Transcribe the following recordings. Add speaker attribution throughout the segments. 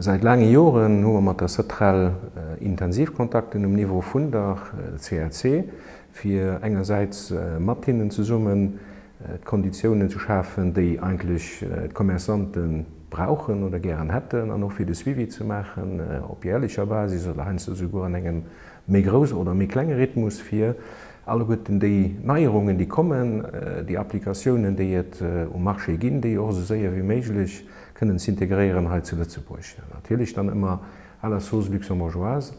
Speaker 1: Säit laange Joren hu mer mat der Cetrel intensiv Kontakten um Niveau vun der CLC, fir engersäits mat hinnen zesummen d'Konditiounen ze schafen, déi eigentlech d'Commerçante brauchen oder gären hätten, an och fir de Suivi ze maachen op jäerlecher Basis oder heiansdo souguer an engem méi grousse oder méi klenge Rhythmus, fir alleguerten déi Neierungen, déi kommen, déi Applikatiounen, déi et um Marché ginn, déi och esou séier wéi méiglech kënnen z'integréieren hei zu Lëtzebuerg. Natierlech dann ëmmer à la sauce luxembourgeoise,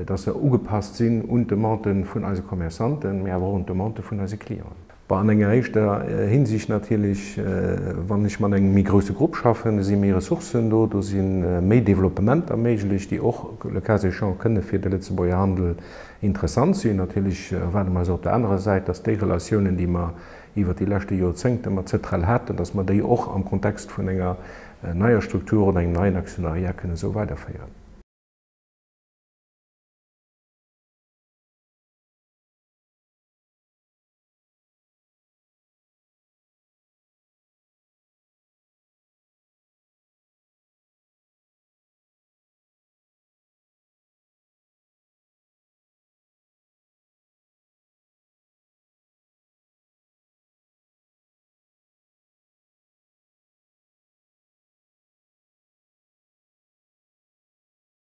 Speaker 1: dass se ugepasst sinn un d'Demande vun eise Commerçanten, mee awer och un d'Demande vun eise Clienten. Bon, an enger éischter Hinsicht natierlech, wann ech mat engem méi grousse Grupp schaffen, do si méi Ressourcen do, do si méi Developpementer méiglech, déi och le cas échéant kënne fir de Lëtzebuerger Handel interessant sinn. Natierlech erwaarde mer eis och op der anerer Säit, dass déi Relatiounen, déi mer iwwert déi leschte Joerzéngte mat Cetrel haten, dass mer déi och am Kontext vun enger neier Struktur oder engem neien Actionnariat kënne esou weiderféieren.